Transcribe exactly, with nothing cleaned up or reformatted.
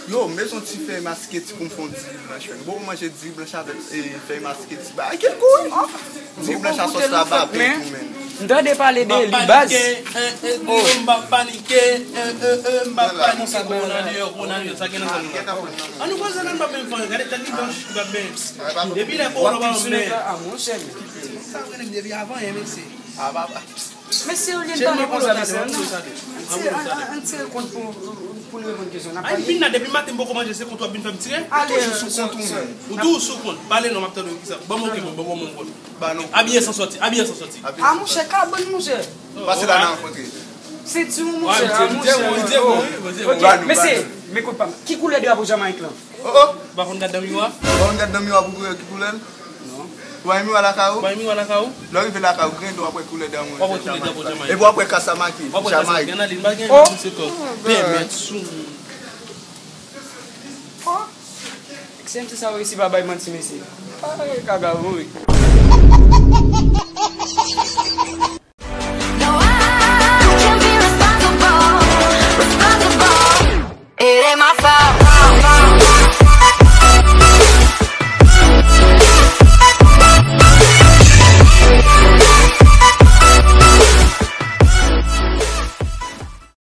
Yo, m bezwen ti fèy maske ti pou m fè yon diri blanch, frè. Bon, manje diri blanch avèk, e, fèy maske ti bagay. Kèk kouri. Diri blanch a sòs la pa pè tou, men. M tande pale de li, baz. M p ap panike, m p ap panike, m p ap panike, kowona deyò, kowona deyò, sa gen nan zòn nan. An nou koze nan m p ap menm fè, gade tèt li blanch, li p ap menm. Depi lè kowona pa menm. Sa w konnen m depi avan, hein, mesye. Mesye, olye n pale konsa, mesye, an tire kont pou, pou, pou n reponn kesyon. N ap pale. Vin la, depi maten m poko manje, se kont w ap vin fè m tire? Ale, toujou sou kont ou menm. Ou toujou sou kont. Pale non, m ap tande w kisa. Ban m oke, bon, bon, bon, bon. Ba non. Abiye san sòti, abiye san sòti. A, monchè, kabann, monchè. Pase la nan rankontre. Senti w, monchè, a, monchè. Ok, mesye, men kout pa m. Ki koulè drapo Jamayik lan? Oh, oh. Ou pa konn gad nan miwa? Ou pa konn gad nan miwa pou konnen ki koulè l? Non. Ou pa gen miwa lakay ou? Ou pa gen miwa lakay ou? Lè w rive lakay ou, grenn w ap wè koulè drapo Jamayik. W ap wè koulè drapo Jamayik. Epi w ap wè Kasamaki, Jamayik. W ap wè Kasamaki. Ann al li, m pa gen moun se kò. Pèmèt sou moun. Oh. Se msye sa yo resi pa bay manti, mesye. Ay, kaka, wi.